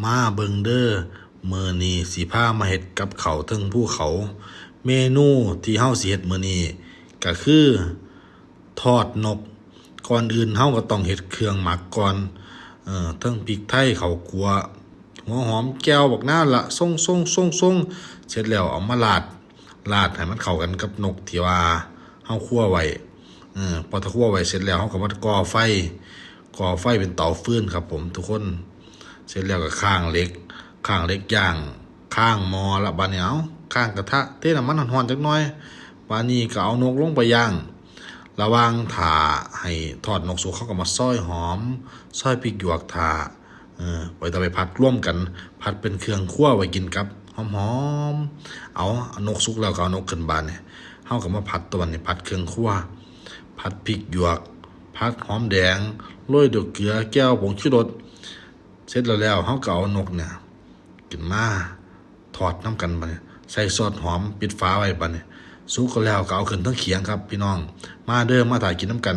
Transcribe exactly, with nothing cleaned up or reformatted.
มาเบิ่งเด้อ มื้อนี้สิพามาเฮ็ดกับข้าวเทิงภูเขา เมนูที่เฮาสิเฮ็ดมื้อนี้ก็คือทอดนก ก่อนอื่นเฮาก็ต้องเฮ็ดเครื่องหมักก่อน เอ่อ เทิงพริกไทย ข้าวคั่ว หัวหอม แจ่ว บักนาว ละ ส่งๆๆๆ เสร็จแล้วเอามาราด ราดให้มันเข้ากันกับนกที่ว่าเฮาคั่วไว้ เออ พอถ้าคั่วไว้เสร็จแล้ว เฮาก็มาก่อไฟ ก่อไฟเป็นเตาฟืนครับผมทุกคน เสร็จแล้วก็ค้างเหล็ก ค้างเหล็กย่าง ค้างหม้อละ บาดนี้เอา ค้างกระทะ เทน้ำมันฮ้อนๆจักหน่อย บาดนี้ก็เอานกลงไปย่าง ระหว่างถ้าให้ทอดนกสุก เฮาก็มาซอยหอม ซอยพริกหยวกถ้า เออ ไว้ถ้าไปผัดรวมกัน ผัดเป็นเครื่องครัวไว้กินกับหอมๆ เอา เอานกสุกแล้วก็เอานกขึ้น บาดนี้ เฮาก็มาผัดตัวนี้ ผัดเครื่องครัว ผัดพริกหยวก ผัดหอมแดง โรยด้วยเกลือ แจ่ว ผงชูรส เสร็จแล้วๆ เฮาก็เอานกเนี่ย ขึ้นมาทอดนำกัน บาดนี้ ใส่ซอสหอม ปิดฝาไว้ บาดนี้ สุกก็แล้วก็เอาขึ้นเทิงเขียงครับพี่น้อง มาเด้อ มาถ่ากินนำกัน